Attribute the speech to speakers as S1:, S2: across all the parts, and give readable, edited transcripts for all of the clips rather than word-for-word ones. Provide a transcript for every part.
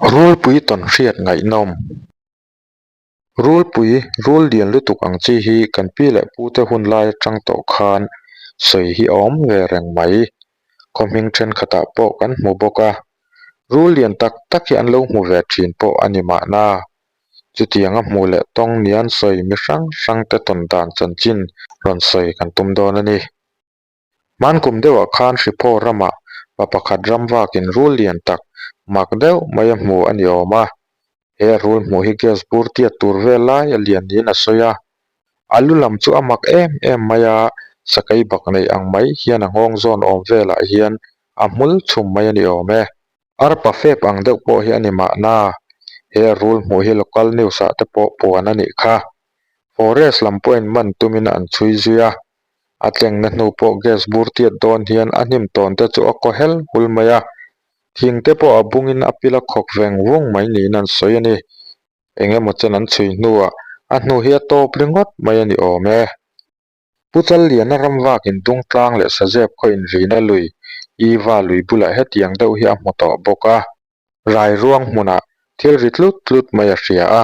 S1: Rulpui tawnhriat ngaihnawm. Rulpui, rul lian lutuk ang chi hi kan pi leh pute hun lai atang tawh khan sawi hi a awm ve reng mai. Khaw hming thenkhatah pawh kan hmu bawk a. Rul lian tak tak hi an lo hmu ve thin pawh a ni mahna. Chutiang a hmuh leh tawng nian sawi mi hrang hrangte tawn dan chanchin rawn sawi kan tum dawn a ni. Hmankum deuhah khan Hriphaw ramah pa pakhat ram vakin rul lian tak mak deuh mai a hmu a ni awm a. He a rul hmuh hi gas bur tiat tur vel lai a lian niin a sawi a. A lu lam chu a mak em em mai a, sakei bak neih ang mai hian a nghawng zawn awm velah hian a hmul chhum mai a ni awm e. Arpa fep ang deuh pawh hi a ni mahna, he a rul hmuh hi local news ah te pawh puan a nih kha. Forest lam pawhin man tumin an chhui zui a, a tlengna hnu pawh gas bur tiat dawn hian a hnim tawn te chu a kaw hel hul mai a, thing te pawh a bungin a pil a khawk veng vung mai niin an sawi a ni. Eng emaw chen an chhui hnuah a hnu hi a tawp ringawt mai a ni awm e. Pu Challiana ram vakin Dungtlang leh Sazep khaw inrina lui, Iva lui bulah hetiang deuh hi a hmu tawh bawk a. Rai ruang hmunah thil ri tlut tlut mai a hria a,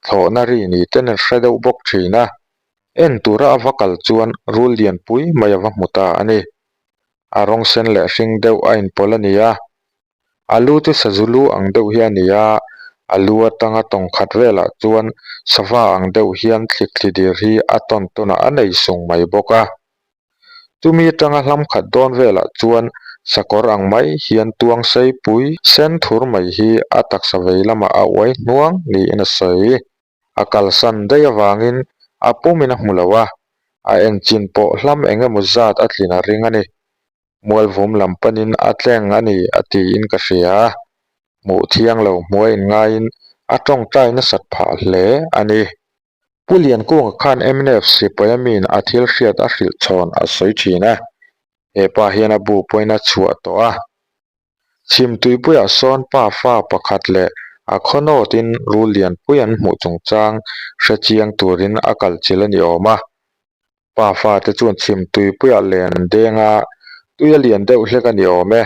S1: thlawhna ri ni ten an hre deuh bawk thin a. En tura a va kal chuan rul lianpui mai a va hmu ta a ni. A rawng sen leh hring deuh a inpawlh a ni a, A lu chu sazu lu ang deuh hi a ni a, a lu atanga tawng khat velah chuan sava ang deuh hian thlikthli dir hi a tawn tawnah a nei sung mai bawk a. Chumi atanga hlam khat dawn velah chuan sakawr ang mai hian tuang sei pui sen thur mai hi a taksa vei lamah a uai hnuang niin a sawi. A kalsan daih avangin a pumin a hmu lo a, a enchin pawh hlam eng emaw zat a tlin a ring a ni. Mualvum lam panin a tleng a ni a tiin ka hria a, hmuh thiang lo hmuh a inngaiin a tawngtai nasat phah hle a ni. Pu Liankunga khan mnf sipai a miin a thil hriat a hrilh chhawn a sawi thin a, he pa hian a bu pawhin a chhuah tawh a. Chhim tuipuiah sawn pa fa pakhat leh a khawnawtin rul lianpui an hmuh chungchang hre chiang turin a kalchilh a ni awm a. Pa fate chuan chhim tuipuiah len an deng a, tui a lian deuh hlek a ni awm e.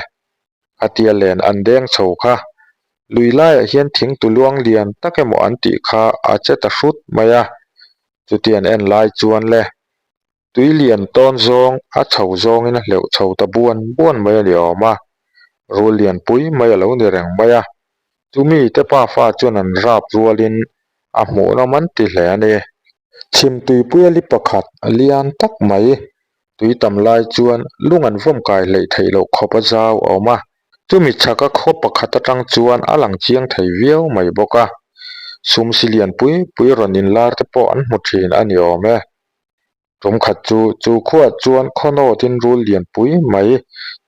S1: Khatia len an deng chho kha. Lui laiah hian thing tuluang lian tak emaw an tih kha a che ta hrut mai a. Chuti an en lai chuan le, tui lian tawn zawng a chho zawngin a hleuh chho ta buan buan mai a ni awm a. Rul lian pui mai a lo ni reng mai a. Chumi te pa fa chuan an rap rualin a hmuhnawm an ti hle a ni. Chhim tuipuia li pakhat lian tak mai tui tam lai chuan lung an vawm kai hleih theih loh khawp a zau a awm a, chumi chhaka khaw pakhat atang chuan a lang chiang thei viau mai bawk a, sum si lian pui pui rawn inlar te pawh an hmu thin a ni awm e. Tum khat chu chu khuaah chuan khaw nawtin rul lian pui mai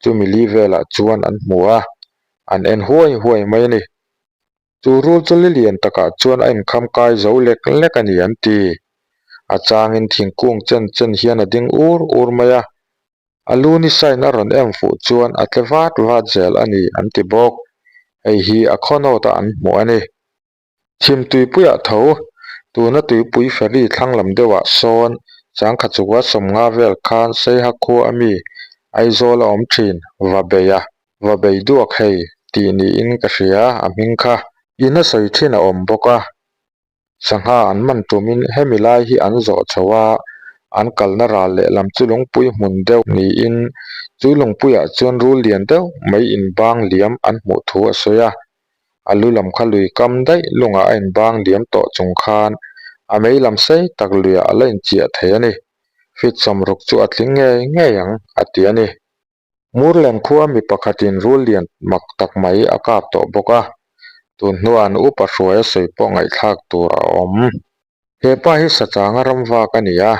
S1: chumi li velah chuan an hmu a, an en huai huai mai a ni. Chu rul chu li lian takah chuan a inkham kai zo lek lek a ni an ti. A changin thingkung chen chen hian a ding ur ur mai a, a lu ni sain a rawn em fuh chuan a tle vat vat zel a ni an ti bawk. Hei hi a khaw nawta an hmuh a ni. Chhim tuipuiah tho, tuna tuipui ferry thlang lam deuhah sawn changkha chukua sawmnga vel khan Seiha khua a mi Aizawl a awm thin, va bei a, va bei duak hei tih niin ka hria a hming kha. In a sawi thin a awm bawk a, sangha an man tumin hemi lai hi an zawh chho a, an kalna ral lehlam chu lungpui hmun deuh niin chu lungpuiah chuan rul lian deuh mai inbang liam an hmuh thu a sawi a. A lu lam kha lui kam daih lungah a inbang liam tawh chung khan a mei lam sei tak luiah a la inchiah thei a ni. Fit sawmruk chu a tling ngei ngei ang, a ti a ni. Murlen khua mi pakhatin rul lian mak tak mai a kap tawh bawk a, tun hnuah an upa hruai a sawi pawh ngaihthlak tur a awm. He pa hi sachanga ram vak a ni a,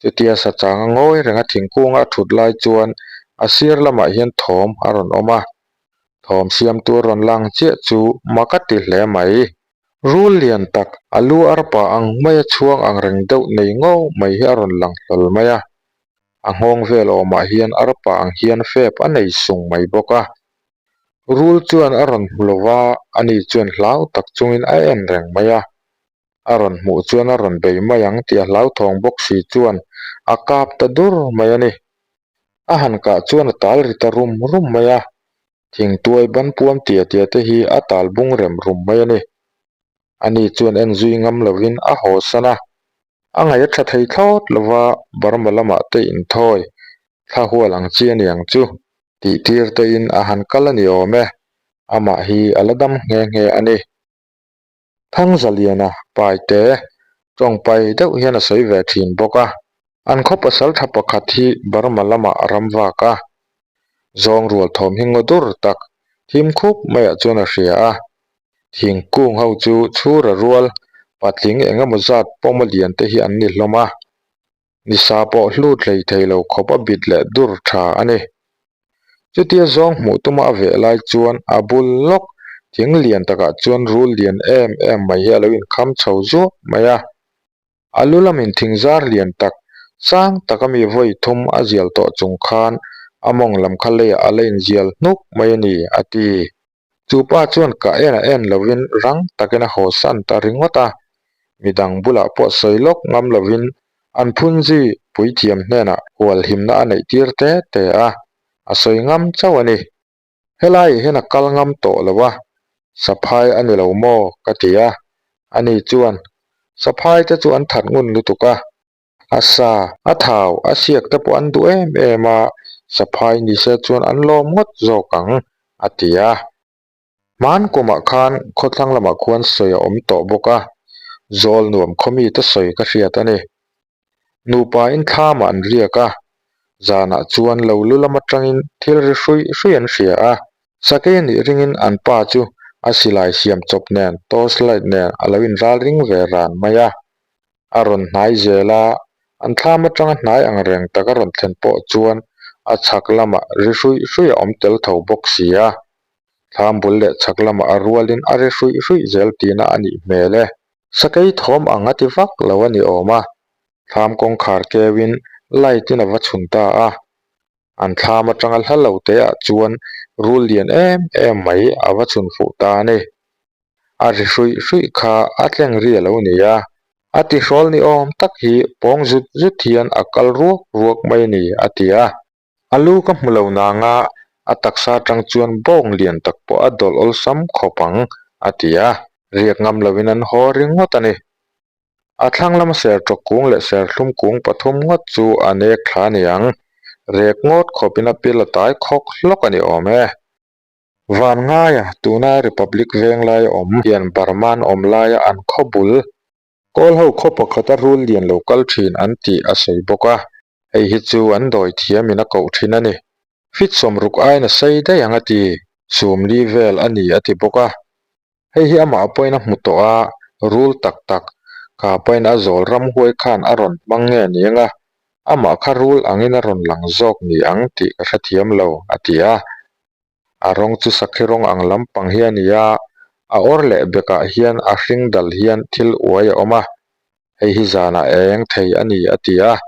S1: chutia sachanga ngawi renga thingkunga a thut lai chuan a sir lamah hian thawm a rawn awm a, thawm siamtu a rawn lang chiah chu mak a ti hle mai. Rul lian tak, a lu arpa ang maia chhuang ang reng deuh nei ngau mai hi a rawn lang hlawl mai a, A nghawng vel awmah hian arpa ang hian fep a nei sung mai bawk a. Rul chuan a rawn hmu lo va, ani chuan hlau tak chungin a en reng mai a. A rawn hmuh chuan a rawn bei mai ang tih a hlauthawng bawk si chuan a kap ta dur mai a ni. A han kah chuan a tal ri ta rum rum mai a. Thingtuai banpuam tia tia te hi a tal bung rem rum mai a ni. Ani chuan en zui ngam lovin a haw san a. A ngaih a tha thei thlawt lova Burma lamah te inthawi thla hual ang chi a ni ang chu tih tir tein a han kal a ni awm e. Amah hi a la dam nghe nghe a ni. Thangzaliana paite tawngpai deuh hian a sawi ve thin bawk a. An khaw pasal tha pakhat hi Burma lamah a ram vak a, zawng rual thawm hi ngaw dur tak thim khup maiah chuan a hria a. Thingkung ho chu chhura rual patling eng emaw zat pawma lian te hi an ni hlawm a, nisa pawh hlut hlei thei lo khawp a bit leh dur tha a ni. Chutia zawng hmuh tuma a veh lai chuan a bul lawk thing lian takah chuan rul lian em em mai hi a lo inkham chho zuah mai a. A lu lamin thingzar lian tak, sang taka mi vawi thum a zial tawh chung khan a mawng lam kha leiah a la inzial hnuk mai a ni, a ti. Chu pa chuan ka en a en lovin rang takin a haw san ta ringawt a, midang bulah pawh sawi lawk ngam lovin an phunzi puithiam hnenah hualhimna a neih tir te te a, a sawi ngam chauh a ni. Helaiah hian a kal ngam tawh lo a, saphai a ni lo maw? ka ti a. Ani chuan, Saphai te chu an that ngun lutuk a, a sa, a thau, a siak te pawh an duh em em a, saphai ni se chuan an lawm ngawt zawk ang, a ti a. Hman kumah khan khawthlang lamah khuan sawi a awm tawh bawk a, zawl nuam khawmi te sawi ka hriat a ni. Nupa in thlamah an riak a, zanah chuan lo lu lam atangin thil ri hruih hruih an hria a, sakei nih ringin an pa chu a silai siam chawp nen torch light nen a lo inral ring ve ran mai a. A rawn hnai zel a, an thlam atanga hnai ang reng tak a rawn thlen pawh chuan a chhak lamah ri hruih hruih a awm tel tho bawk si a. Thlam bul leh chhak lamah a rualin a ri hruih hruih zel tihna a nih hmel e. Sakei thawm ang a ti vak lo a ni awm a, thlam kawngkhar keuin light in a va chhun ta a. An thlam atanga hla lo te ah chuan rul lian em em mai a va chhun fuh ta a ni. A ri hruih hruih kha a tleng ri a lo ni a, a tihrawl ni awm tak hi pawng zut zut hian a kal ruak ruak mai a ni a ti a. A lu ka hmu lo nang a, a taksa atang chuan bawng lian tak pawh a dawlh awlsam khawp ang, a ti a. Riak ngam lovin an haw ringawt a ni. A thlang lama sertawk kung leh serthlum kung pathum ngawt chu a nek thla a ni ang. Rek ngawt khawpin a pil a tai khawk hlawk a ni awm e. Van ngaia tuna Republic Venglai awm hian Burma-an awm laia an khaw bul Kawl ho khaw pakhata rul lian lo kal thin an tih a sawi bawk a. Hei hi chu an dawi thiamin a koh thin a ni. Fit sawmruk aiin a sei daih ang a ti. Sumli vel a ni a ti bawk a. Hei hi amah pawhin a hmu tawh a, rul tak tak, kha pawhin a zawl ramhuai khan a rawn hmang nge ni ang a, amah kha rul angin a rawn lang zawk ni ang tih ka hrethiam lo, a ti a. A rawng chu sakhi rawng ang lampang hi a ni a, a awr leh bekah hian a hring dal hian thil uai a awm a, hei hi zanah eng thei a ni a ti a.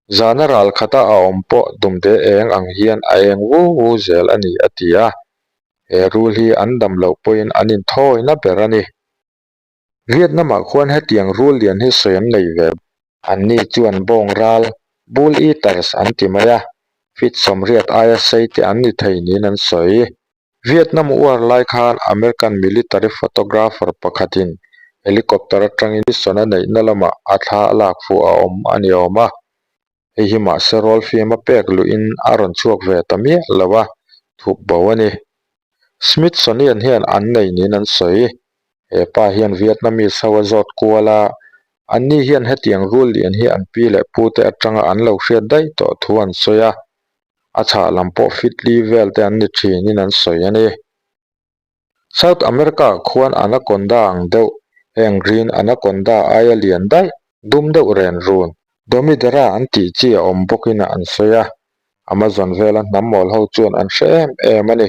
S1: Zana ral khata a awm pawh dumde eng ang hian a eng wu wu zel a ni a ti a, he rul hi an dam loh pawhin an inthawina ber a ni. Vietnam-ah khuan hetiang rul lian hi sawi an nei ve. Anni chuan bawng ral, bull eaters, an ti mai a, feet sawmriat aia sei te an ni thei niin an sawi. Vietnam uar lai khan American military photographer pakhatin helicopter atangin mission a neihna lamah a thla a lak fuh a awm a ni awm a. Hei hi mahse rawl fiam a pek luhin a rawn chhuak ve ta miah lo a, thup bo a ni. Smithsonian hian an nei niin an sawi. He pa hian Vietnamese ho a zawt kual a, anni hian hetiang rul lian hi an pi leh pute atanga an lo hriat daih tawh thu an sawi a, a chhah lam pawh fit li vel te an ni thinin an sawi a ni. South America ah khuan anaconda ang deuh, heng green anaconda aia lian daih, dum deuh ren run, Domidera an tih chi a awm bawkin an sawi a, Amazon vela hnam mawl ho chuan an hre em em a ni.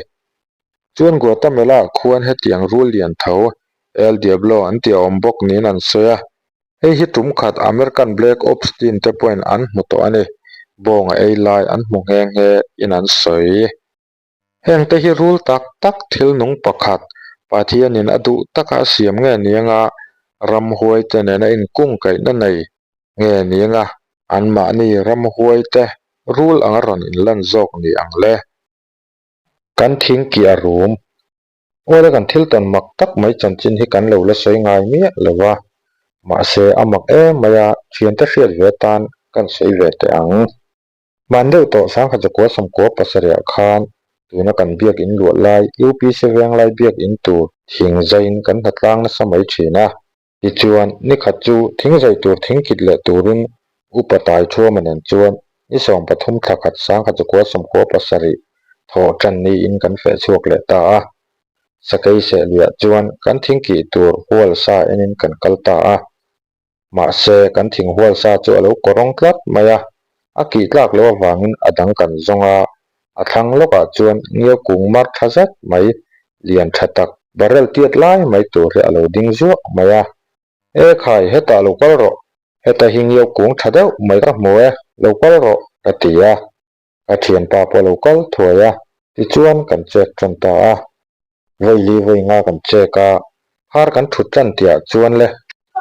S1: Chuan Guatemala ah khuan hetiang rul lian tho, El Diablo an tih a awm bawk niin an sawi a, hei hi tum khat American Black Ops team te pawhin an hmu tawh a ni, bawng a ei lai an hmu nghe nghe in an sawi. Hengte hi rul tak tak thil nung pakhat, Pathianin a duh taka a siam nge ni anga ramhuaite nena inkungkaihna nei nge ni anga anmahni ramhuaite rul anga rawn inlan zawk ni ang le? Kan thing kih a rum. Awle kan thil tawn mak tak mai chanchin hi kan lo la sawi ngai miah lo va, mahse a mak em mai a, thiante hriat ve atan kan sawi ve teh ang. Hman deuh tawh sangkhat zakua sawmkua pasarihah khan tuna kan biak in luah lai UPC Venglai biak in tur thing zaiin kan hnatlang nasa mai thin a. Tichuan, nikhat chu thing zai tur thing kit leh turin Upa Taithuama nen chuan ni 13 thla khat sangkhat zakua sawmkua pasarih thawh tan niin kan feh chhuak leh ta a. Sakei sehluiah chuan kan thing kih tur hual sa enin kan kal ta a. Mahse, kan thing hual sa chu a lo kawrawng tlat mai a, a kih tlak loh avangin a dang kan zawng a, a thlang lawkah chuan ngiau kung mar tha zet mai, lian tha tak, barrel tiat lai mai tur hi a lo ding zuah mai a. E khai, hetah lo kal rawh, heta hi ngiau kung tha deuh mai ka hmu e, lo kal rawh, ka ti a. Ka thianpa pawh a lo kal thuai a, tichuan kan chek tan ta a. Vawi li vawi nga kan chek a, phar kan thut tan tihah chuan le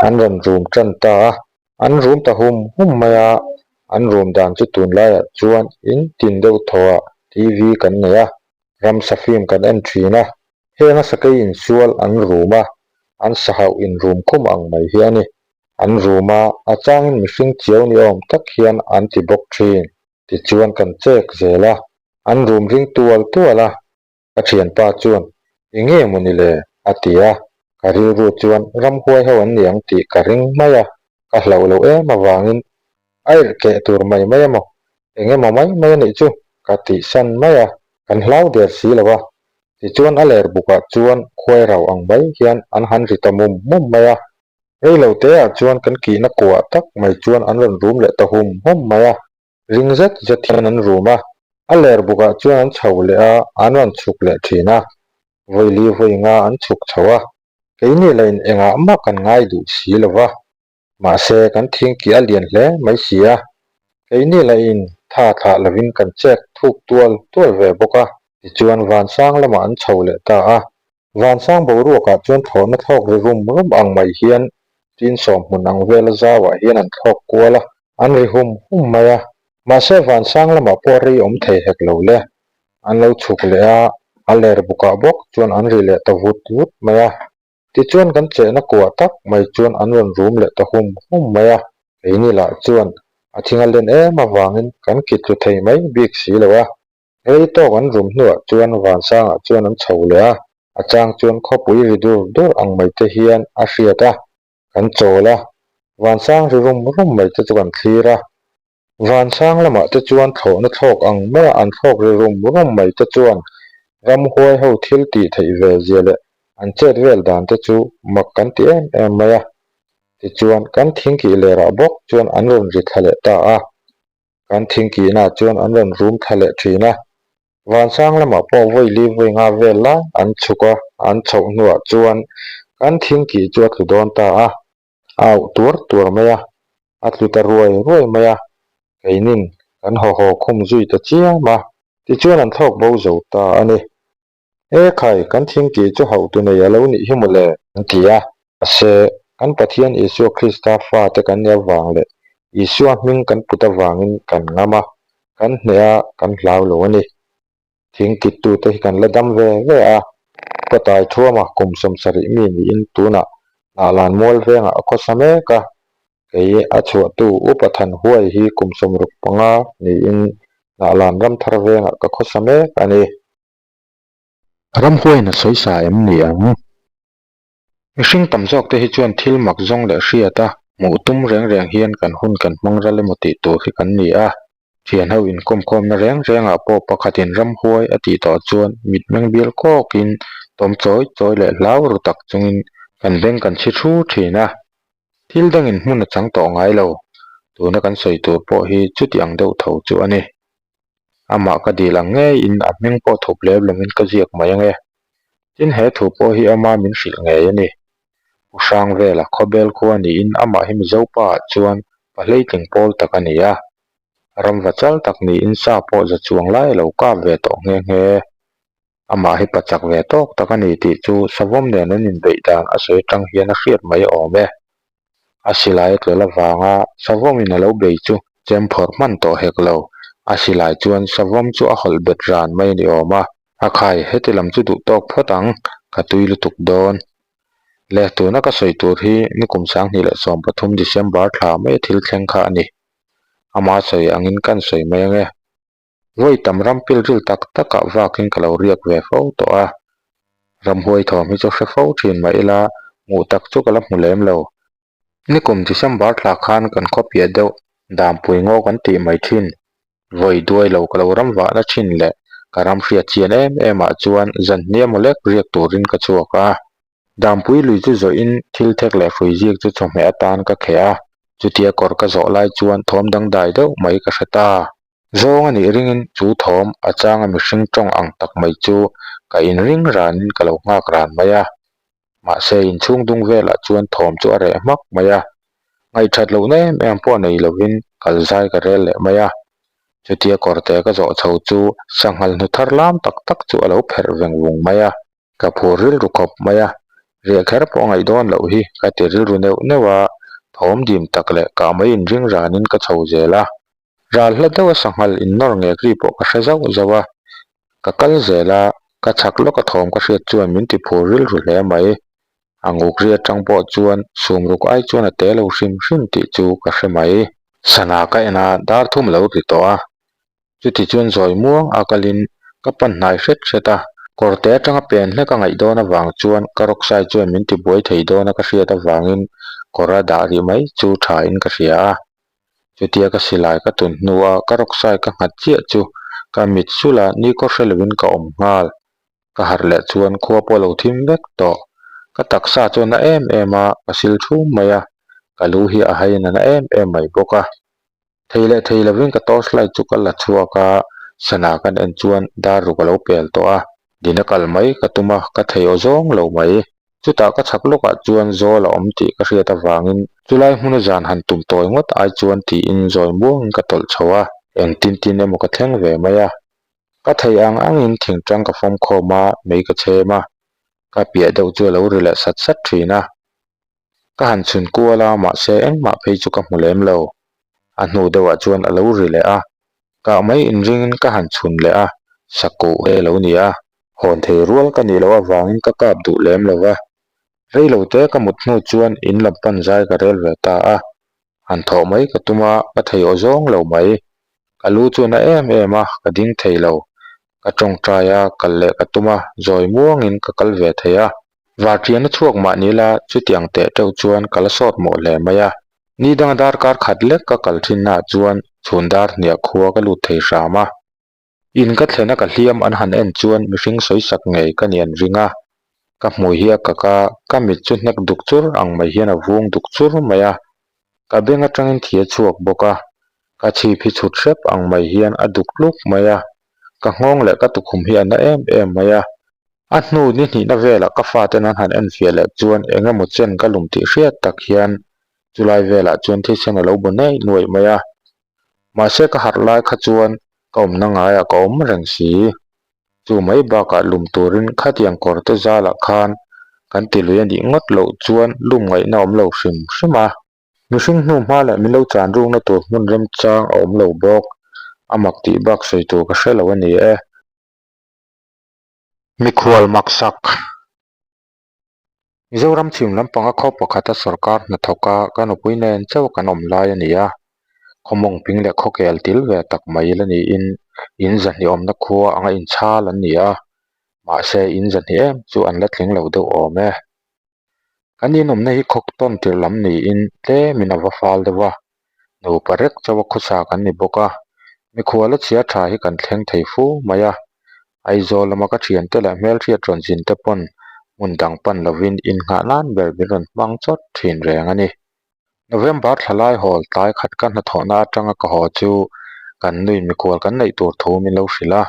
S1: an rawn rum tan ta a, an rum ta hum hum mai a, an rum dan chu tunlaiah chuan in tin deuh thawhah TV kan nei a, ramsa film kan en thin a, Heng a sakei insual an rum a, an sahauh inrum khum ang mai hi a ni. An rum a, a changin mihring chiau ni awm tak hian an ti bawk thin. Tichuan kan chek zel a, an rum ring tual tual a. Ka thianpa chuan, Eng nge maw ni le? a ti a. Ka rilru chuan ramhuai ho an ni ang tih ka ring mai a, ka hlauh loh em avangin a irh keh tur mai mai emaw, eng emaw mai mai a nih chu ka tihsan mai a, kan hlau der si lo a. Tichuan a ler bukah chuan khuai rau ang mai hian an han ri ta mum mum mai a. Rei lo te ah chuan kan kihna kuah tak mai chuan an rawn rum leh ta hum hum mai a, ring zet zet hian an rum a. A ler bukah chuan an chho leh a, an rawn chhuk leh thin a. Vawi li vawi nga an chhuk chho a. Keini lah in engah mah kan ngai duh si lo va. Mahse, kan thingkih a lian hle mai si a, keini lahin tha thlah lovin kan chek thuk tual tual ve bawk a. Tichuan Vansang lamah an chho leh ta a, Vansang boruakah chuan thlawhna thlawk ri rum rum ang mai hian Tinsawm hmun ang vela zauah hian an thlawk kual a, an ri hum hum mai a. Mahse, Vansang lamah pawh rei awm thei hek lo le. An lo chhuk leh a, a ler bukah bawk chuan an ri leh ta vut vut mai a. Tichuan kan chehna kuah tak mai chuan an rawn rum leh ta hum hum mai a, keini lah chuan a thing a len em avangin kan kit tlu thei mai bik si lo a. Rei tawk an rum hnuah chuan Vansangah chuan an chho leh a, a chang chuan khawpui ri dur dur ang mai te hian a hriat a, kan chawl a, Vansang ri rum rum mai te chu kan thlir a. Vansang lamah te chuan thlawhna thlawk ang maia an thlawk ri rum rum mai te chuan ramhuai ho thil tih theih ve zia leh an chet vel dan te chu mak kan ti em em mai a. Tichuan kan thingkih lerah bawk chuan an rawn ri thla leh ta a. Kan thingkihnaah chuan an rawn rum thla leh thin a. Vansang lamah pawh vawi li vawi nga vel lai an chhuk a, an chhoh hnuah chuan kan thingkih chu a tlu dawn ta a. A auh tuar tuar mai a, a tlu ta ruai ruai mai a, keinin kan haw haw khum zui ta chiam a, tichuan an thlawk bo zo ta a ni. E khai, kan thingkih chu hauhtu nei a lo nih hi maw le? An ti a, mahse, kan Pathian Isua Krista fate kan nih avang leh Isua hming kan put avangin kan ngam a, kan hneh a, kan hlau lo a ni. Thing kittute hi kan la dam ve ve a, Kawtai Thuama kum 70 mi niin tunah Hnahlan Mual vengah a khawsa mek a, kei a chhuahtu Upa Thanhuai hi kum 65 niin Hnahlan Ramthar vengah ka khawsa mek a ni. Ramhuaiin a sawi sa em ni ang? Mihring tam zawk te hi chuan thil mak zawng leh hriat a, hmuh tum reng reng hian kan hun kan hmang ral emaw tih tur hi kan ni a. Thianho inkawmkhawmna reng rengah pawh pakhatin ramhuai a tih tawh chuan mitmeng bial kawkin tawm chawi chawi leh hlau ru tak chungin kan beng kan chhi thu thin a. Thil dangin hmun a chang tawh ngai lo. Tuna kan sawi tur pawh hi chuti ang deuh tho chu a ni. Amah ka dil ang ngeiin a hming pawh thup lem loin ka ziak mai ange. Tin he thu pawh hi ama min hrilh ngei a ni. Pu Hrangvela khawbel khua niin amah hi Mizo pa ah chuan pa hleitling pawl tak a ni a. Ramva chal tak niin sa pawh za chuang lai a lo kap ve tawh nghe nghe. Amah hi pa chak ve tawk tak a ni tih chu savawm nen an inbeih dan a sawi atang hian a hriat mai awm e. A silai a tlawlh avanga savawmin a lo bei chu chem phawrh hman tawh hek lo. A silai chuan savawm chu a hawlh bet ran mai a ni awm a. A khai, heti lam chu duh tawk phawt ang, ka tui lutuk dawn. Le, tuna ka sawi tur hi nikum 2013 December thla maia thil thleng kha a ni. Ama sawi angin kan sawi mai ange. Vawi tam ram pilril tak takah vakin ka lo riak ve fo tawh a. Ramhuai thawm hi chu hre fo thin mah ila, hmuh tak chu ka la hmu lem lo. Nikum December thla khan kan khaw piah deuh Dampui ngaw kan tih mai thin. Vawi duai lo ka lo ram vahna thin leh ka ram hriat chian em em ah chuan zan hniam aw lek riak turin ka chhuak a. Dampui lui chu zawhin thil thek leh hrui ziak chu chawhmeh atan ka kheh a, chutia kawr ka zawh lai chuan thawm dangdai deuh mai ka hre ta. Zawng a nih ringin chu thawm a changa mihring tawng ang tak mai chu ka inring ranin ka lo nghak ran mai a. Mahse inchhung dung velah chuan thawm chu a reh hmak mai a. Ngaihthat lohna em em pawh nei lovin kal zai ka rel leh mai a. Chutia kawrte ka zawh chho chu sanghal hnu thar lam tak tak chu a lo pherh veng vung mai a. Ka phur rilru khawp mai a, riah kher pawh a ngaih dawn loh hi ka ti rilru neuh neuh a, thawm dim tak leh kah mai inring ranin ka chho zel a. Ral hla deuh a sanghal innawr ngek ri pawh ka hre zauh zauh a, ka kal zel a, ka chhak lawk a thawm ka hriat chuan min ti phur rilru hle mai. A nguk ri atang pawh chuan sumruk ai chuan a te lo hrim hrim tih chu ka hre mai. Sana ka en a, dar thum lo ri tawh a, Chuti chuan zawi muang a kalin ka pan hnai hret hret a, kawrte atanga pen hlek a ngaih dawn avang chuan ka rawksai chuan min ti buai thei dawn a ka hriat avangin kawr a dah rih mai chu tha in ka hria a. Chutia ka silai ka tun hnua ka rawksai ka nghat chiah chu ka mit sulh a nikhaw hre lovin ka awm nghal. Ka harh leh chuan khua pawh a lo thim vek tawh. Ka taksa chu a na em em a, ka sil thum mai a, ka lu hi a haiin a na em em mai bawk a. Thei leh thei lovin ka torch light chu ka la chhuak a, sana kan en chuan dar ruk a lo pel tawh a, dina kal mai ka tum a, ka thei aw zawng lo mai. Chutah ka chhak lawkah chuan zawl a awm tih ka hriat avangin chulai hmuna zan han tum tawi ngawt ai chuan tiin zawi muangin ka tawlh chho a, engtin tin emaw ka thleng ve mai a. Ka thei ang angin thingtang ka fawm khawm a, mei ka chhem a, ka piah deuh chu a lo ri leh sat sat thin a. Ka han chhun kual a, mahse engmah phei chu ka hmu lem lo. A hnu deuhah chuan a lo ri leh a, kah mai inringin ka han chhun leh a, sakuh he lo ni a. Hawn thei rual ka nih loh avangin ka kap duh lem lo va, rei lo te ka mut hnu chuan in lam pan zai ka rel ve ta a. Han thawh mai ka tum a, ka thei aw zawng lo mai. Ka lu chu a na em em a, ka ding thei lo. Ka tawngtai a, kal leh ka tum a, zawi muangin ka kal ve thei a. Vartiana chhuak mah ni la, chutiang teh teuh chuan ka la sawt mawh hle mai a. Ni danga darkar khat lek ka kal thinnaah chuan chhun dar hniah khua ka lut thei hram a. In ka thlena ka hliam an han en chuan mihring sawisak ngei ka ni an ring a. Ka hmui hi a kak a, ka mit chu hnek duk chur ang mai hian a vung duk chur mai a. Ka beng atangin thi a chhuak bawk a, ka chhip hi chhut hrep ang mai hian a duk tluk mai a. Ka nghawng leh ka tukhum hi a na em em mai a. A hnu ni hnihna velah ka faten an han enfiah leh chuan eng emaw chen ka lum tih hriat tak hian chulai velah chuan thisen a lo bu nuaih nuaih mai a. Mahse ka harh lai kha chuan ka awmna ngaiah ka awm reng si. Chu mai bakah lum turin khatiang kawr te zalah khan kan ti lui a nih ngawt loh chuan lum ngaihna awm lo hrim hrim a. Mihring hnu hma leh min lo chan rukna tur hmun remchang a awm lo bawk. A mak tih bak sawi tur ka hre lo a ni e. Mikhual maksak. Mizoram chhim lampanga khaw pakhata sorkar hnathawka ka nupui nen chauh kan awm lai a ni a, khaw mawngping leh khaw kel til ve tak mai la niin in zahnih awmna khua anga inchhal an ni a, mahse in zahnih em chu an la tling lo deuh awm e. Kan inawmna hi khawk tawn tirh lam niin tlemin a va fal deuh a, nupa rek chauh a khawsa kan ni bawk a, mikhuala chhia tha hi kan thleng thei fu mai a, Aizawl lama ka thiante leh hmelhriat rawn zin te pawn hmun dang pan lovin innghah nan ber min rawn hmang chawt thin reng a ni. November thla lai hawl tlai khat ka hnathawhna atanga ka haw chu kan nui mikhual kan neih tur thu min lo hrilh a,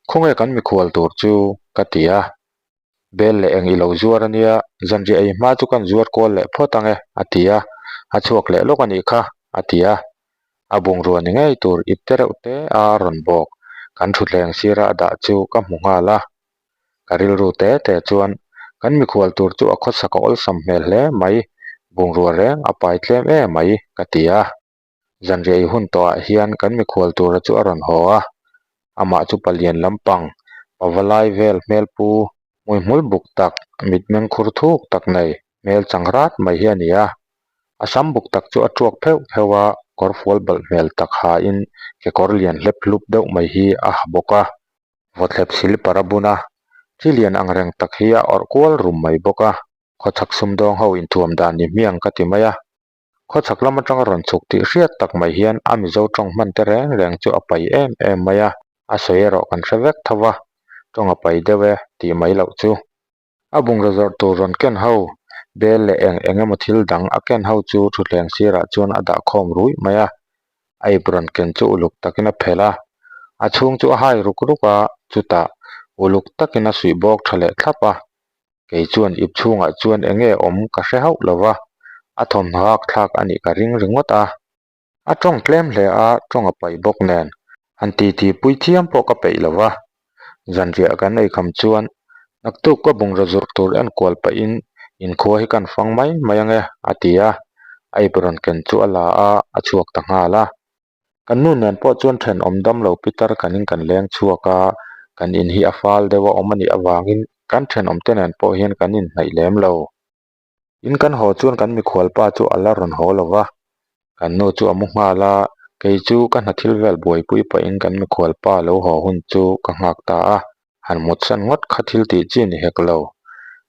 S1: Khawnge kan mikhual tur chu? ka ti a. Bel leh eng i lo zuar a nia, zanriah ei hma chu kan zuar kual leh phawt ang e, a ti a, a chhuak leh lawk a nih kha, a ti a. A bungrua ni ngei tur ip te reuh te a rawn bawk, kan thutthleng sira a dah chu ka hmu nghal a. Ka rilru te te chuan kan mikhual tur chu a khawsak a awlsam hmel hle mai, bungrua reng a pai tlem em mai, ka ti a. Zanriah i hun tawhah hian kan mikhual tura chu a rawn haw a, amah chu palian lampang, Pavalai vel hmelpu hmuihmul buk tak mitmeng khur thuk tak nei hmel chang rat mai hi a ni a. A sam buk tak chu a tuak pheuh pheuh a, kawr fual balh hmel tak hain kekawr lian hlep hlup deuh mai hi a ha bawk a. Vawthlep silipar a bun a, thi lian ang reng tak hi a awrh kual rum mai bawk a. Khawchhak sumdawng ho inthuam dan ni hmiang ka ti mai a. Khawchhak lam atanga rawn chhuk tih hriat tak mai hian a Mizo tawng hman te reng reng chu a pai em em mai a, a sawi erawh kan hre vek tho va, tawng a pai deuh e tih mai loh chu. A bungraw zawrh tur rawn ken ho, bel leh eng eng emaw thil dang a ken ho chu thutthleng sirah chuan a dah khawm ruih mai a, a ip rawn ken chu uluk takin a phelh a, a chhung chu a hai ruk ruk a, chutah uluk takin a suih bawk tha leh thlap a, Kei chuan ip chhungah chuan eng nge awm ka hre hauh lo va, a thawmhnaw hak thlak a nih ka ring ringawt a. A tawng tlem hle a, tawng a paih bawk nen, han titi pui thiam pawh ka peih lo va. Zanriah kan ei kham chuan naktuk ka bungraw zurh tur enkual pahin inkhua hi kan fang mai mai ange a ti a, a ip rawn ken chu a la a, a chhuak ta nghal a. Kan nu nen pawh chuan thenawm dam lo pitar kanin kan leng chhuak a, kan in hi a fal deuh a awm a nih avangin kan thenawm te nen pawh hian kan inhnaih lem lo. In kan haw chuan kan mikhual pa chu a la rawn haw lo va, kan nu chu a mu nghal a, kei chu ka hna thil vel buaipui pahin kan mikhual pa lo haw hun chu ka nghak ta a, han mutsan ngawt kha thil tih chi ni hek lo.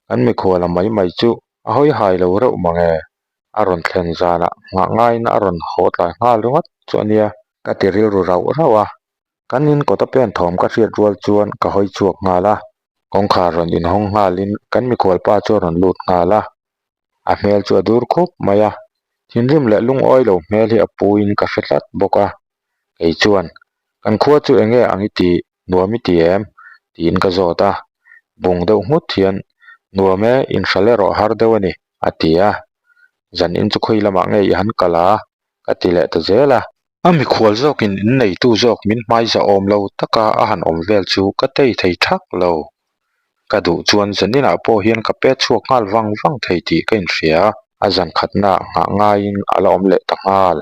S1: Kan mikhual a mai mai chu a hawi hai lo reuh mange. A rawn thlen zanah nghah ngaiin a rawn haw tlai nghal ringawt chu a nia. Ka ti rilru rauh rauh a, kan in kawta pen thawm ka hriat rual chuan ka hawi chhuak nghal a. Kawngkhar rawn inhawng nghalin kan mikhual pa chu a rawn lut nghal a, a hmel chu a dur khup mai a, thinrim leh lungawi lo hmel hi a puiin ka hre tlat bawk a. Kei chuan, Kan khua chu eng nge ang i tih? Nuam i ti em? tiin ka zawt a, bung deuh nghut hian, Nuam e, inhral erawh har deuh a ni, a ti a. Zan in chu khawi lamah nge i han kal a? ka ti leh ta zel a. A mikhual zawkin inneitu zawk min hmaizahawm lo taka a han awm vel chu ka tei thei thak lo. Ka duh chuan zaninah pawh hian ka pet chhuak nghal vang vang thei tih ka inhria. A zan khatnaah nghah ngaiin a la awm leh ta nghal.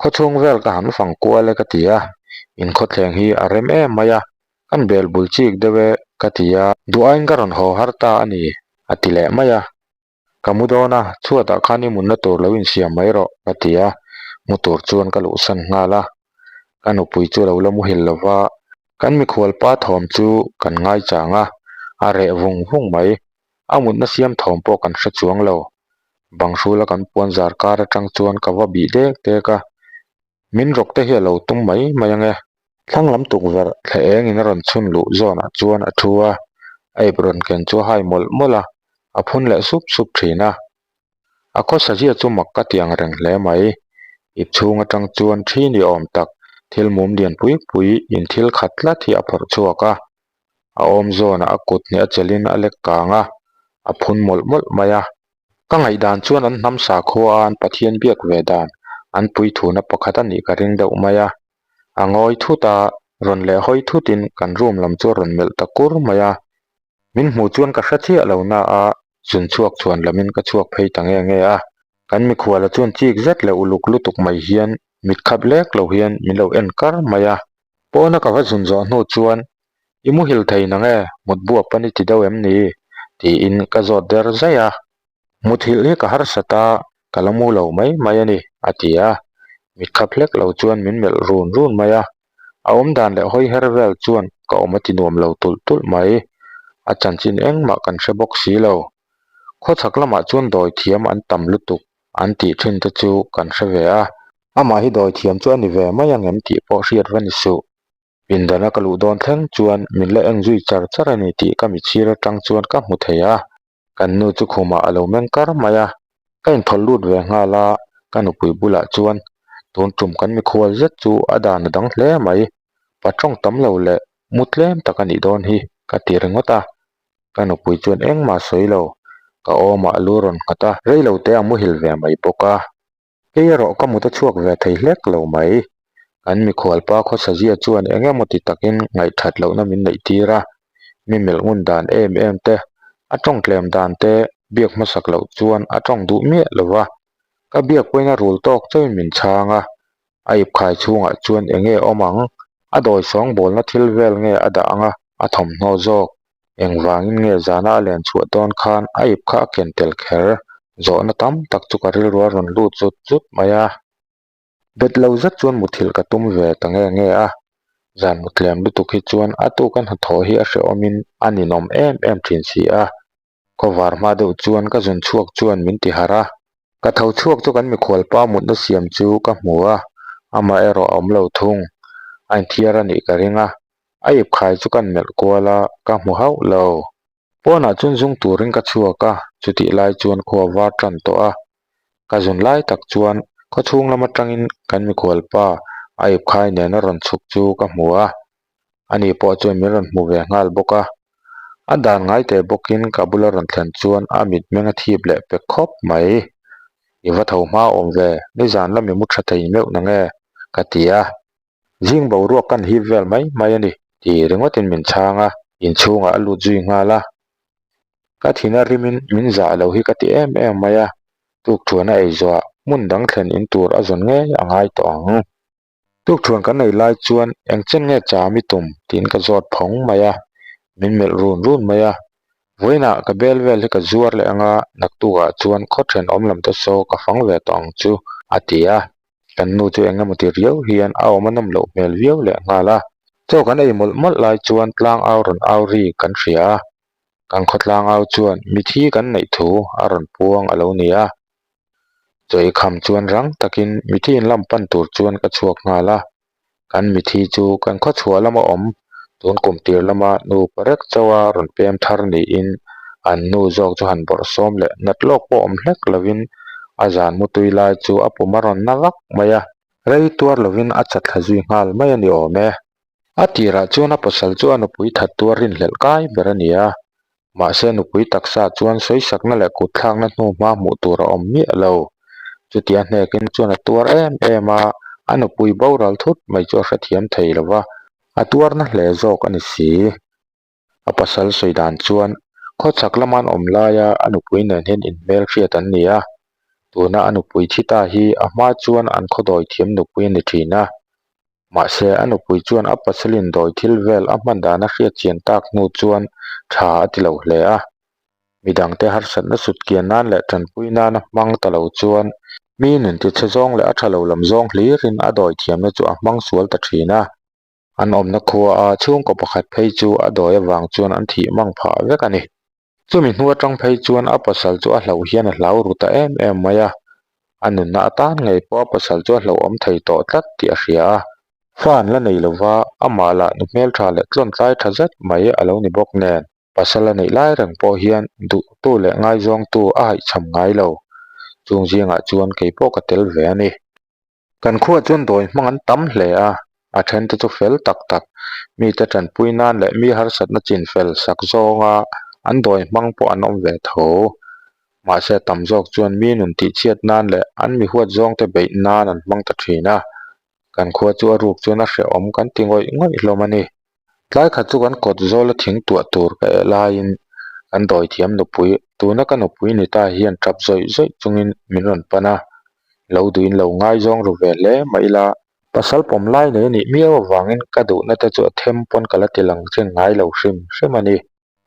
S1: Khawchhung vel ka han fang kual e ka ti a, inkhawthleng hi a rem em mai a, kan bel bul chik deuh e ka ti a, duh aiin ka rawn haw har ta a ni a ti leh mai a. Ka mu dawn a, chhuatah khan i munna tur lo insiam mai rawh ka ti a, mu tur chuan ka luhsan nghal a. Ka nupui chu lo la muhil lo va, kan mikhual pa thawm chu kan ngaichang a, a reh vung vung mai. A mutna siam thawm pawh kan hre chuang lo. Bang hrula kan puan zar kar atang chuan ka va bih dek dek a, min rawk te hi a lo tum mai mai ange. Thlang lam tukverh thla eng in a rawn chhun luh zawnah chuan a thu a, a ip rawn ken chu a hai mawlh mawlh a, a phun leh sup sup thin a. A khawsa zia chu mak ka ti ang reng hle mai. Ip chhung atang chuan thi ni awm tak thil mum lian pui pui in thil khat tlat hi a phawrh chhuak a. A awm zawnah a kut hnih a chelhin a lek kang a, a phun mawlh mawlh mai a. Ka ngaihdan chuan an hnam sakhua a an Pathian biak ve dan an puithuna pakhat a nih ka ring deuh mai a. A ngawi thut a, rawn leh hawi thutin kan room lam chu a rawn melh ta kur mai a. Min hmuh chuan ka hre chiah lo na a, zun chhuak chhuan lamin ka chhuak phei ta nge nge a. Kan mikhuala chuan chik zet leh uluk lutuk mai hian mit khap lek lo hian min lo en kar mai a. Pawna ka va zun zawh hnu chuan, I muhil thei nang e, mut buap a ni ti deuh em ni? tiin ka zawt der zaih a. Muthilh hi ka harsat a, ka la mu lo mai mai a ni, a ti a. Mit khap hlek lo chuan min melh run run mai a. A awmdan leh hawi her vel chuan ka awm a ti nuam lo tulh tulh mai. A chanchin engmah kan hre bawk si lo. Khawchhak lamah chuan dawi thiam an tam lutuk an tih thin te chu kan hre ve a. Amah hi dawi thiam chu a ni ve mai ang em tih pawh hriat va ni suh. Pindana ka luh dawn thleng chuan min la en zui char char a ni tih ka mitsir atang chuan ka hmu thei a. Kan nu chu khumah a lo meng kar mai a, ka inthawlh lut ve nghal a, ka nupui bulah chuan tun tum kan mikhual zet chu a dan a dang hle mai, pa tawng tam lo leh mu tlem tak a nih dawn hi ka ti ringawt a. Ka nupui chuan engmah sawi lo, ka awmah a lu rawn nghat a, rei lo te a muhil ve mai bawk a. Kei erawh ka mut a chhuak ve thei hlek lo mai. Kan mikhualpa khawsazia chuan eng emaw ti takin ngaihthat lohna min neih tir a, mi melh ngun dan em em te, a tawng tlem dan te biak hmasak loh chuan a tawng duh miah lo va. Ka biak pawhin a rul tawk chauhin min chhang a, a ipkhai chhungah chuan eng nge awm ang? A dawi sawng bawlna thil vel nge a dah ang a? A thawmhnaw zawk engvangin nge zana a len chhuah dawn khan a ip kha a ken tel kher? Zawhna tam tak chu ka rilru a rawn lut zut zut mai a. Bet lo zet chuan muthilh ka tum ve ta nge nge a, zan mutlem lutuk hi chuan a tuka hnathawh hi a hrehawmin a ninawm em em thin si a. Khawvar hma deuh chuan ka zun chhuak chuan min ti harh a, ka tho chhuak chu kan mikhual pa mutna siam chu ka hmu a, amah erawh a awm lo thung. A inthiar a nih ka ring a, a ip khai chu kan melh kual a, ka hmu hauh lo. Pawnah chuan zung turin ka chhuak a, chutih lai chuan khua var tan tawh a. Ka zun lai tak chuan khaw chhung lam atangin kan mikhual pa a ip khai nen a rawn chhuk chu ka hmu a, ani pawh chuan min rawn hmu ve nghal bawk a. A dan ngai teh bawkin ka bula rawn thlen chuan a mitmeng a thip leh pek khawp mai. I va tho hma awm ve, nizan lami mu tha thei meuh na nge? ka ti a. Zing boruak kan hip vel mai mai a ni tih ringawtin min chhang a, inchhungah a lut zui nghal a. Ka thin a rimin min zah lo hi ka ti em em mai a, tukthuan a ei zawhah hmun dang thlen in tur a zawn ngei a ngai tawh ang. Tukthuan kan ei lai chuan eng chen nge cham i tum tiin ka zawt phawng mai a, min melh run run mai a. Vawiinah ka bel vel hi ka zuar leh anga naktukah chuan khaw thenawm lam te saw ka fang ve tawh ang chu a ti a. Kan nu chu eng emaw ti riau hian a awm a nawm loh hmel viau leh nghal a. Chaw kan ei mawlh mawlh lai chuan tlang au rawn au ri kan hria a. Kan khaw tlang au chuan mithi kan neih thu a rawn puang a lo ni a. Chaw ei kham chuan rang takin mithi in lam pan tur chuan ka chhuak nghal a. Kan mithi chu kan khaw chhuah lama awm tun kum tir lama nu parek chauha rawn pem thar niin an nu zawk chu han bawrh sawm leh nat lawk pawh awm hlek lovin a zan mutui lai chu a pum a rawn na vak mai a, rei tuar lovin a chatthla zui nghal mai a ni awm e. A tirah chuan a pasal chu a nupui that tuar rinhlelh kai ber a ni a, Mahse nupui taksa chuan sawisakna leh kutthlakna hnu hma hmuh tur a awm miah lo. Chutia hnekin chuan a tuar em em a, a nupui boral thut mai chu a hrethiam thei lo va, a tuarna hle zawk a ni si. A pasal sawi dan chuan khawchhak lama an awm laia a nupui nen hian inhmel hriat an ni a, tuna a nupui thi ta hi a hma chuan an khawdawi thiam nupui a ni thin a. Mahse, a nupui chuan a pasalin dawi thil vel a hman dan a hriat chian tak hnu chuan tha a ti lo hle a. Midangte harsatna sut kian nan leh tanpui nana hmang ta lo chuan mi nun tichhe zawng leh a tha lo lam zawng hlirin a dawi thiamna chu a hmang sual ta thin a. An awmna khua a chhungkaw pakhat phei chu a dawi avang chuan an thih mang phah vek a ni. Chumi hnu atang phei chuan a pasal chu a hlauh hian a hlau ru ta em em mai a, a nunna atan ngei pawh a pasal chu a hlauhawm thei tawh tlat tih a hria a. Fa an la nei lova, amah lah nu hmeltha leh tlawntlai tha zet mai a lo ni bawk nen, pasal a neih lai reng pawh hian duhtu leh ngaizawngtu a haihchham ngai lo. Chung zingah chuan kei pawh ka tel ve a ni. Kan khuah chuan dawi hmang an tam hle a, a thente chu fel tak tak, mite tanpui nan leh mi harsatna chin fel sak zawnga an dawi hmang pawh an awm ve tho. Mahse tam zawk chuan mi nun tihchhiat nan leh an mi huat zawngte beih nan an hmang ta thin a, kan khua chu a ruk chuan a hrehawm kan ti ngawih ngawih hlawm a ni. Tlai khat chu kan kawt zawla thing tuah tur ka eh laiin kan dawi thiam nupui, tuna ka nupui ni ta hian tap zawih zawih chungin min rawn pan a, lo duhin lo ngaizawng ru ve hle mah ila, pasal pawm lai nei anih miau avangin ka duhna te chu a them pawn ka la ti lang chin ngai lo hrim hrim a ni.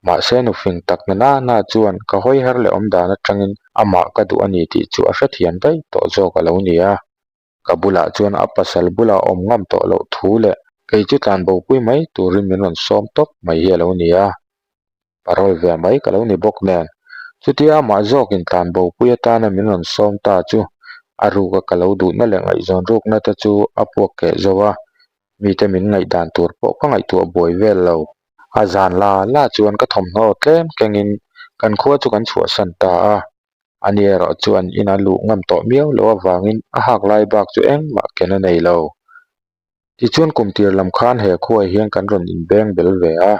S1: Mahse nufing tak na na na chuan ka hawi her leh awm dan atangin amah ka duh a ni tih chu a hrethiam daih tawh zawk a lo ni a. Ka bulah chuan a pasal bulah awm ngam tawh loh thu leh kei chu tlan bopui mai turin min rawn sawm tawp mai hi a lo ni a. Parole ve mai ka lo ni bawk nen, chutia amah zawkin tlan bopui atana min rawn sawm ta chu a ruka ka lo duhna leh ngaihzawn rukna te chu a puak keh zo a, mite min ngaihdan tur pawh ka ngaihtuah buai vel lo. A zan la la chuan ka thawmhnaw tlem kengin kan khua chu kan chhuahsan ta a. Ani erawh chu an ina luh ngam tawh miau loh avangin a hak lai bak chu engmah ken a nei lo. Tichuan kum tir lam khan he khuai hian kan rawn inbeng bel ve a,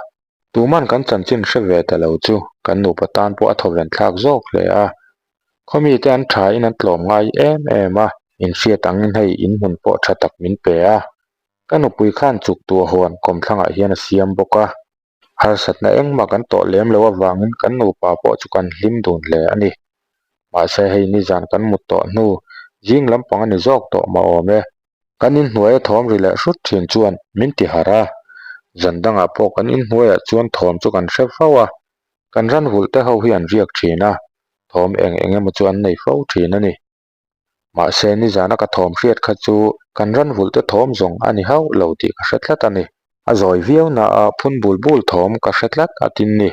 S1: tuman kan chanchin hre ve ta lo chu kan nupa tan pawh a thawven thlak zawk hle a. Khawmite an thain an tlawm ngai em em a, inhriat angin hei inhmun pawh tha tak min pe a. Ka nupui khan chuk tuah hawn kawmthlangah hian a siam bawk a. Harsatna engmah kan tawh lem loh avangin kan nupa pawh chu kan hlim dun hle a ni. Mahse hei nizan kan mut tawh hnu zing lampang a ni zawk tawh mah awm e. Kan inhnuai a thawm ri leh hrut thin chuan min ti harh a. Zan dangah pawh kan inhnuaiah chuan thawm chu kan hre fo a, kan ran vulh te ho hi an riak thin a, thawm eng eng emaw chu an nei fo thin a ni. Mahse nizana ka thawm hriat kha chu kan ran vulh te thawm zawng a ni hauh lo tih ka hre tlat a ni. A zawi viau na a phun bul bul thawm ka hre tlat a tin ni.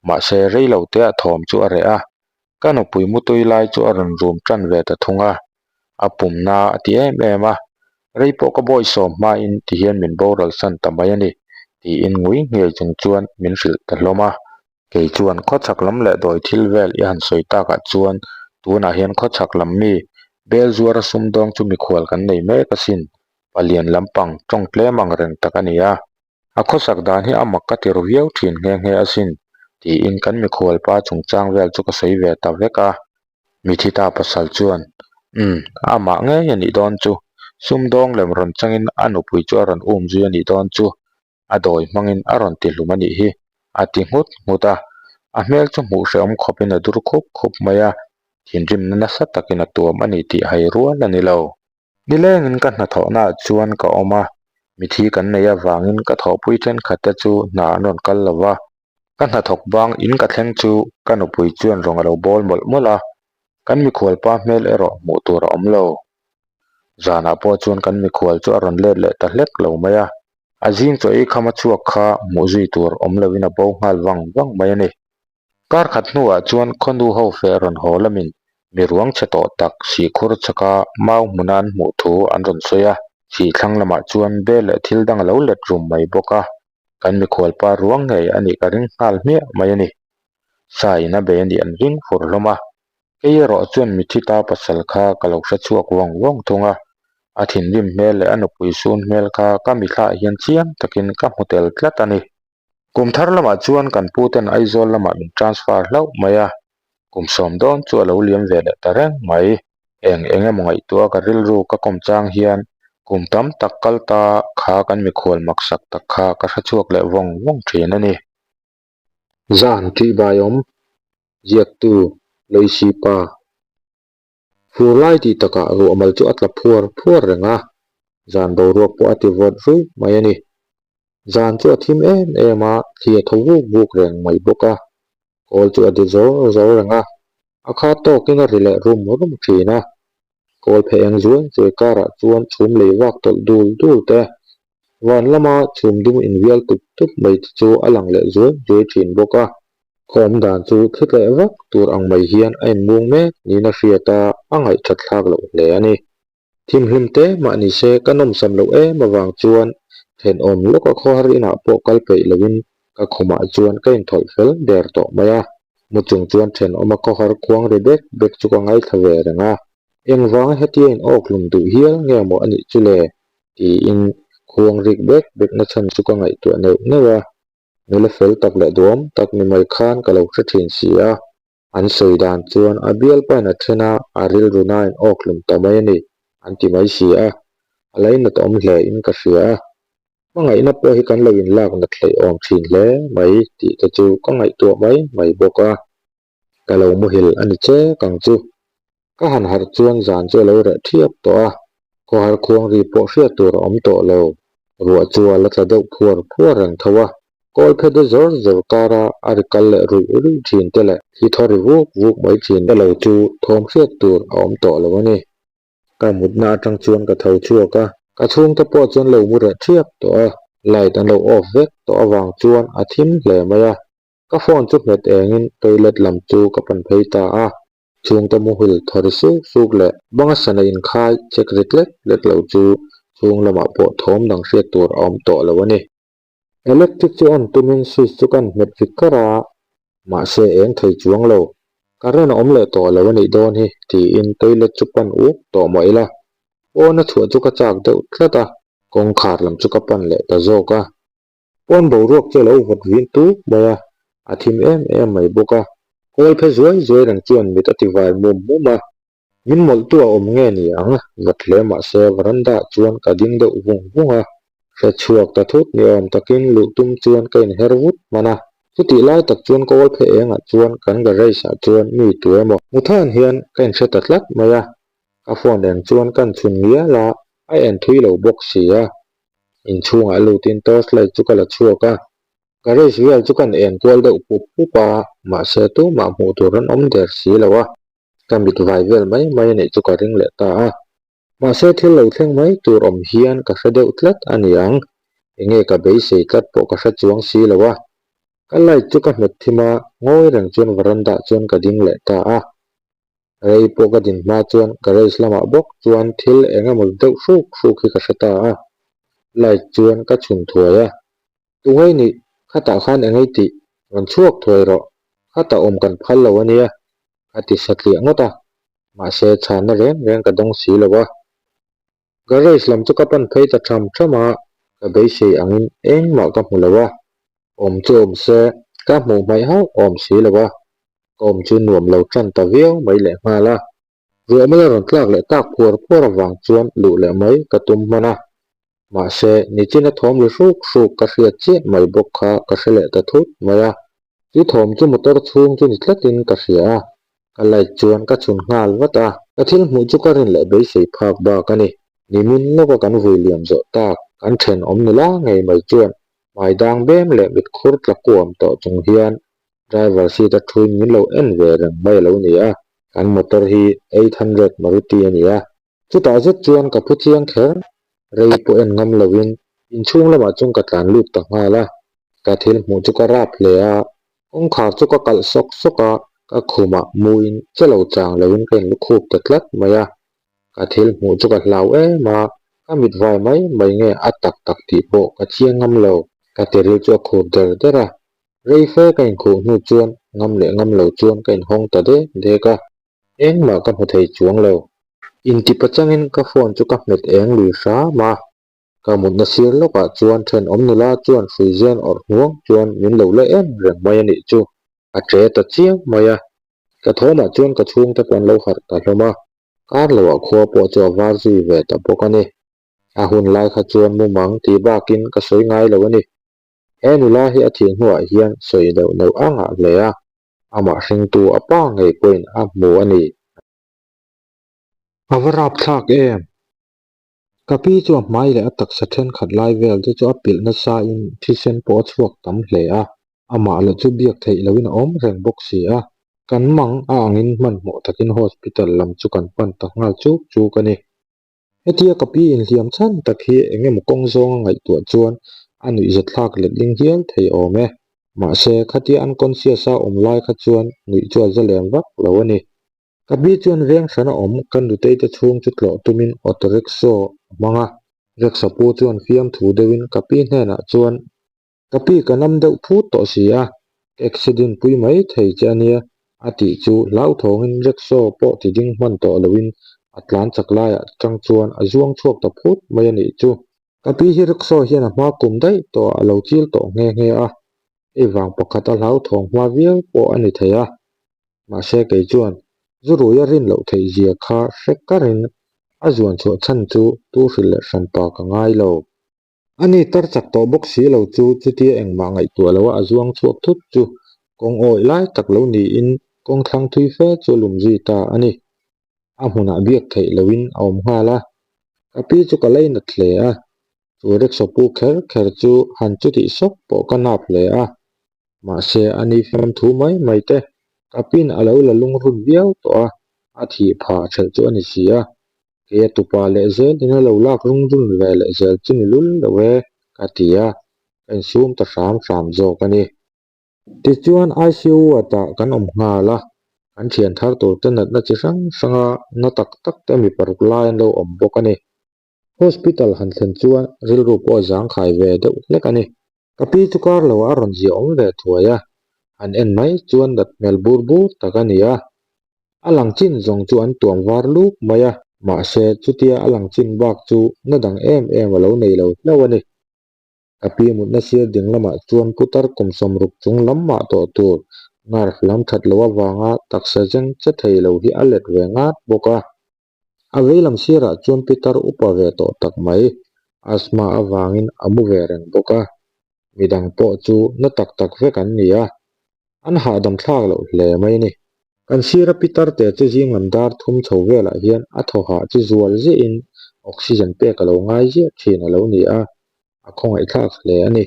S1: Mahse rei lo te ah thawm chu a reh a, ka nupui mutui lai chu a rawn rum tan ve ta thung a, a pumna a ti em em a, rei pawh ka bawisawm hmain tihian min boral san ta mai a ni tiin ngui ngei chung chuan min hrilh ta hlawm a. Kei chuan khawchhak lam leh dawi thil vel i han sawi takah chuan tunah hian khawchhak lam mi bel zuara sumdawng chu mikhual kan nei mek asin, palian lampang tawng tlem ang reng tak a ni a. A khawsak dan hi a mak ka ti ru viau thin nghe nghe asin, tiin kan mikhual pa chungchang vel chu ka sawi ve ta vek a. Mithi ta pasal chuan, Umm, amah ngei a nih dawn chu, sumdawng lem rawn changin a nupui chu a rawn um zui a nih dawn chu, a dawi hmangin a rawn ti hlum a nih hi, a ti nghut nghut a. A hmel chu hmuh hrehawm khawpin a dur khup khup mai a, thinrimna nasa takin a tuam a ni tih hai rual a ni lo. Nilengin ka hnathawhnaah chuan ka awm a, mithi kan neih avangin ka thawhpui thenkhatte chu hna an rawn kal lo va. Ka hnathawk bang in ka thleng chu ka nupui chuan rawng a lo bawl mawlh mawlh a, kan mikhualpa hmel erawh hmuh tur a awm lo. Zanah pawh chuan kan mikhual chu a rawn let leh ta hlek lo mai a, a zing chaw ei kham a chhuak kha hmuh zui tur awm loin a bo nghal vang vang mai a ni. Kar khat hnuah chuan khawnu ho feh rawn haw lamin mi ruang chhe tawh tak sihkhur chhaka mau hmuna an hmuh thu an rawn sawi a, sihthlang lamah chuan bel leh thil dang a lo let rum mai bawk a, kan mikhualpa ruang ngei a nih ka ring nghal hmiah mai a ni. Sa in a bei a nih an ring fur hlawm a, kei erawh chuan mithi ta pasal kha ka lo hre chhuak vawng vawng thung a, a thinrim hmel leh a nupui sun hmel kha ka mithlaah hian chiang takin ka hmu tel tlat a ni. Kum thar lamah chuan kan pu ten Aizawl lamah min transfer hlauh mai a, kum sawm dawn chu a lo liam ve leh ta reng mai. Eng eng emaw ngaihtuah ka rilru ka kawm chang hian kum tam tak kal ta kha kan mikhual maksak tak kha ka hre chhuak leh vawng vawng thin a ni. Zan ṭihbai awm, ziaktu Loisi pa. Fur lai tih takah ruahmal chu a tla phuar phuar reng a, zan boruak pawh a ti vawt ruih mai a ni. Zan chu a thim em em a, thli a tho vuk vuk reng mai bawk a, kawl chu a di zawr zawr reng a, a khat tawkin a ri leh rum rum thin a. Kawl phe eng zuai zuai karah chuan chhum lei vak tawlh dul dul te, Van lama chhum dum invial tup tup mai te chu a lang leh zuai zuai thin bawk a. Khawm dan chu thli tleh vak tur ang mai hian a inmung mek niin a hriat a, a ngaihthat thlak loh hle a ni. Thimhlim te mah ni se ka nawmsam loh em avang chuan thenawm lawka khawhar inah pawh kal peih loin ka khumah chuan ka inthawlh fel der tawh mai a. Mu chung chuan thenawma khawhar khuang ri bek bek chu ka ngaithla ve reng a. Engvanga hetia in awkhlum duh hial nge maw a nih chu le? Tiin khuang rik bek bek na chhan chu ka ngaihtuah neuh neuh a, nula fel tak leh duam tak ni mai khan ka lo hre thin si a, an sawi dan chuan a bialpain a then a, a rilru nain awk hlum ta mai a ni an ti mai si a, a lainat awm hle in ka hria a, hmangaihna pawh hi kan lo inlak nat hleih awm thin hle mai tih te chu ka ngaihtuah mai mai bawk a. Ka lo muhil a ni chek ang chu. Ka han harh chuan zan chu a lo reh thiap tawh a, khawhar khuang ri pawh hriat tur a awm tawh lo. Ruah chu a la tla deuh phuar phuar reng tho a, kawl phe de zawr zawr kara a ri kal leh ruih ruih thin te leh thli thaw ri vuk vuk mai thin te lo chu thawm hriat tur a awm tawh lo a ni. Ka mutna atang chuan ka tho chhuak a, ka chhungte pawh chuan lo mu reh thiap tawh a, light an lo off vek tawh avang chuan a thim hle mai a. Ka phone chu hmet engin toilet lam chu ka pan phei ta a, chhungte muhil thaw ri suk suk leh banga sana inkhai check ri tlek tlek lo chu chhung lamah pawh thawm dang hriat tur a awm tawh lo a ni. Electric chu on tumin switch chu kan hmet ri kar a, mahse eng thei chuang lo, current a awm leh tawh lo a nih dawn hi tiin toilet chu pan uk tawh mah ila, pawn a chhuah chu ka chak deuh tlat a, kawngkhar lam chu ka pan leh ta zawk a. Pawn boruak chu a lo vawt vin tuk mai a, a thim em em mai bawk a. Kawl phe zuai zuai reng chuan mit a ti vai mum mum a. Min mawlhtu a awm nge ni ang, vawt hle mah se veranda ah chuan ka ding deuh vung vung a. Hre chhuak ta thut ni awm takin luh tum chuan ka inher vut hman a. Chutih lai tak chuan kawl phe engah chuan kan garage ah chuan mi tu emaw hmu than hian ka inhre ta tlat mai a. Ka phone eng chuan kan chhun ngial a, a en thui lo bawk si a. Inchhungah lutin torch light chu ka la chhuak a, garage vel chu kan en kual deuh pup pup a, mahse tumah hmuh tur an awm der si lo a, ka mit vai vel mai mai a neih chu ka ring leh ta a. Mahse thil lo thleng mai tur awm hian ka hre deuh tlat a ni ang, enge ka beisei tlat pawh ka hre chuang si lo a. Ka light chu ka hmet thim a, ngawi reng chuan veranda chuan ka ding leh ta a. Rei pawh ka din hma chuan garage lamah bawk chuan thil eng emaw deuh hruk hruk hi ka hre ta a, light chuan ka chhun thuai a. Tungei nih, khatah khan engei tih, rawn chhuak thuai rawh, khatah awm kan phal lo a nia, ka ti satliah ngawt a, mahse chhanna reng reng ka dawng si lo a. Garage lam chu ka pan phei ta tham tham a, ka beisei angin engmah ka hmu lo a, awm chu awm se ka hmuh hmaih hauh awm si lo a, ka awm chu nuam lo tan ta viau mai lehnghal a. Ruahmal a rawn tlak leh tak phuar phuar avang chuan luh leh mai ka tum hman a, mahse nichina thawm ri hruk hruk ka hriat chiah mai bawk kha ka hre leh ta thut mai a. Chu thawm chu motor chhung chu ni tlatin ka hria a, ka light chuan ka chhun nghal vat a. Ka thil hmuh chu ka rin leh beisei phak bak a ni. Nimin lawka kan vui liam zawh tak, kan thenawm nula ngei mai chuan hmai dang bem leh mit khur tla kuam tawh chung hian driver seat a thuin min lo en ve reng mai a lo ni a, kan motor hi 800 Maruti a ni a. Chutah zet chuan ka phu chiang kher, rei pawh en ngam loin inchhung lamah chuan ka tlan lut ta nghal a, ka thil hmuh chu ka rap hle a, kawngkhar chu ka kalh sawk sawk a, ka khumah muin che lo chang loin ka inlukhup ta tlat mai a, ka thil hmuh chu ka hlau em a, ka mit vai mai mai nge a tak tak tih pawh ka chiang ngam lo, ka tiril chu a khur der der a, rei fe ka inkhuh hnu chuan ngam leh ngam lo chuan ka inhawng ta dek dek a. Engmah ka hmu thei chuang lo. Inti pachangin ka phone chu ka hmet eng lui hram a. Ka mutna sir lawkah chuan thenawm nula chuan hruizen awrh hnuang chuan min lo la em reng mai a nih chu. A che ta chiang mai a. Ka thawmah chuan ka chhungte pawh an lo harh ta hlawm a. Kar loah khua pawh chu a var zui ve ta bawk a ni. A hun lai kha chuan mumang tih bakin ka sawi ngai lo a ni. He nula hi a thih hnuah hian sawi neuh neuh a ngah hle a. Amah hringtu a pa ngei pawhin a hmu a ni. A va rapthlak em? Ka pi chu a hmai leh a taksa thenkhat lai vel te chu a pilh nasain thisen pawh a chhuak tam hle a, amah lah chu biak theih loin a awm reng bawk si a. Kan mang a angin hmanhmawh takin hospital lam chu kan pan ta nghal chuk chuk a ni. Hetia ka pi inhliam chhan tak hi eng emaw kawng zawnga ngaihtuah chuan a nuihzathlak letling hial thei awm e. Mahse, khatia unconscious a awm lai kha chuan nuih chu a za lem vak lo a ni. Ka pi chuan veng hrana awm ka nutei te chhung chu tlawh tumin auto rickshaw a hmang a. Rickshaw pu chuan fiamthu deuhin ka pi hnenah chuan, Ka pi ka nam deuh phut tawh si a, ka accident pui mai thei che a nia, a tih chu hlauthawngin rickshaw pawh ti ding hman tawh loin a tlan chak laiah chang chuan a zuang chhuak ta phut mai a nih chu. Ka pi hi rickshaw hian a hma kum daih tawh a lo chil tawh nghe nghe a, hei vang pakhat a hlauthawng hma viau pawh a ni thei a. Mahse kei chuan zu rui a rin loh theih zia kha hre karin a zuan chhuah chhan chu tu hrilh leh hranpa ka ngai lo. A ni tar chak tawh bawk si lo chu chutia engmah ngaihtuah loa a zuang chhuak thut chu kawng awih lai tak lo niin kawng thlang thui fe chu a lum zui ta a ni. A hmunah biak theih loin a awm nghal a, ka pi chu ka leinat hle a, chu rickshaw pu kher kher chu han chutih sawk pawh ka nap hle a, mahse a ni fiam thu mai mai te ka pin a lo la lungrun viau tawh a, a thih phah ṭhelh chu a ni si a. Kei a tupa leh zel in a lo lak rung run ve leh zel chu ni lul lo e, ka ti a, ka insum ta hram hram zawk a ni. Tichuan ICU atah kan awm nghal a, kan thian thar tur te natna chi hrang hranga na tak tak te mi paruk lai an lo awm bawk a ni. Hospital han thlen chuan rilru pawh a zangkhai ve deuh hlek a ni. Ka pi chu kar lo a rawn zia awm ve thuai a, han en mai chuan nat hmel bur bur tak a ni a. A lang chin zawng chu an tuam var luk mai a, mahse chutia a lang chin bak chu na dang em em a lo nei lo hlauh a ni. Ka pi mutna sir ding lamah chuan putar kum sawmruk chung lam mah tawh tur nerve lam that loh avanga taksa zeng che thei lo hi a let ve ngat bawk a. A veilam sirah chuan pitar upa ve tawh tak mai, asthma avangin a mu ve reng bawk a, midang pawh chu na tak tak vek an ni a, an hahdam thlak loh hle mai a ni. Kan sira pitar te chu zing lam dar thum chho velah hian a thaw hah chu zual ziahin oxygen pek a lo ngai ziah thin a lo ni a. A khawngaihthlak hle a ni.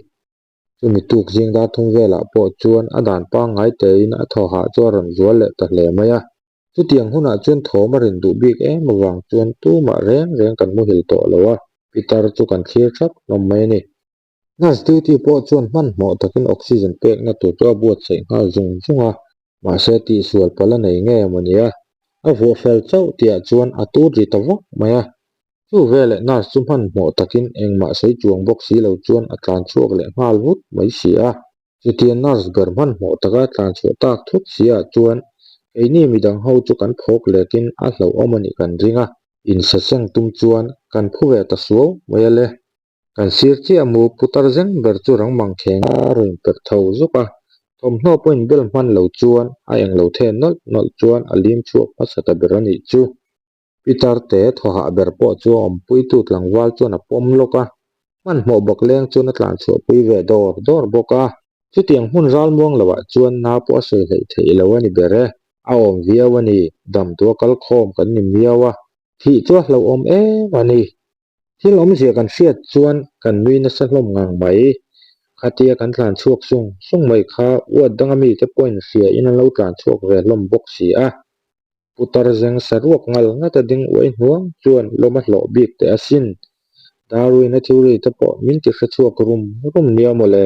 S1: Chumi tuk zing dar thum velah pawh chuan a dan pangngai tein a thaw hah chu a rawn zual leh ta hle mai a. Chutiang hunah chuan thawm a rin duh bik em avang chuan tumah reng reng kan muhil tawh lo a, pitar chu kan thlir thap hlawm mai a ni. Nurse duty pawh chuan hmanhmawh takin oxygen pekna tur chu a buatsaih nghal zung zung a, mahse tihsual palh a nei nge maw nia, a vuah fel chauh tihah chuan a tut ri ta vak mai a. Chu veleh nurse chu hmanhmawh takin engmah sawi chuang bawk si lo chuan a tlan chhuak leh nghal vut mai si a. Chutia nurse ber hmanhmawh taka tlan chhuah tak thut si ah chuan keini midang ho chu kan phawk lekin a hlauhawm a nih kan ring a, insaseng tum chuan kan phu ve ta suau mai a le. Kan sir chiah mu putar zeng ber chu rang mang kheng a rawn perh tho zuk a, thawmhnaw pawh inbel hman lo chuan a englo then nawlh nawlh chuan a lim chhuak hmasa ta ber a nih chu. Pitar te thawhah ber pawh chu a awmpuitu tlangval chuan a pawm lawk a, hmanhmawh bawk leng chuan a tlanchhuahpui ve dawr dawr bawk a. Chutiang hmun ralmuang loah chuan na pawh a sawi hleih theih lo a ni ber e, a awm viau a ni, damdua kalkhawm kan ni miau a, thih chu a hlauhawm em a ni. Thil awmzia kan hriat chuan kan nui nasa hlawm ngang mai. Khatia kan tlan chhuak sung sung mai kha uat danga mite pawhin hria in an lo tlan chhuak ve hlawm bawk si a. Putar zeng saruak ngal ngat a ding uai hnuang chuan lawm a hlawh bik teh asin. Darwin-a theory te pawh min ti hre chhuak rum rum nia mawle.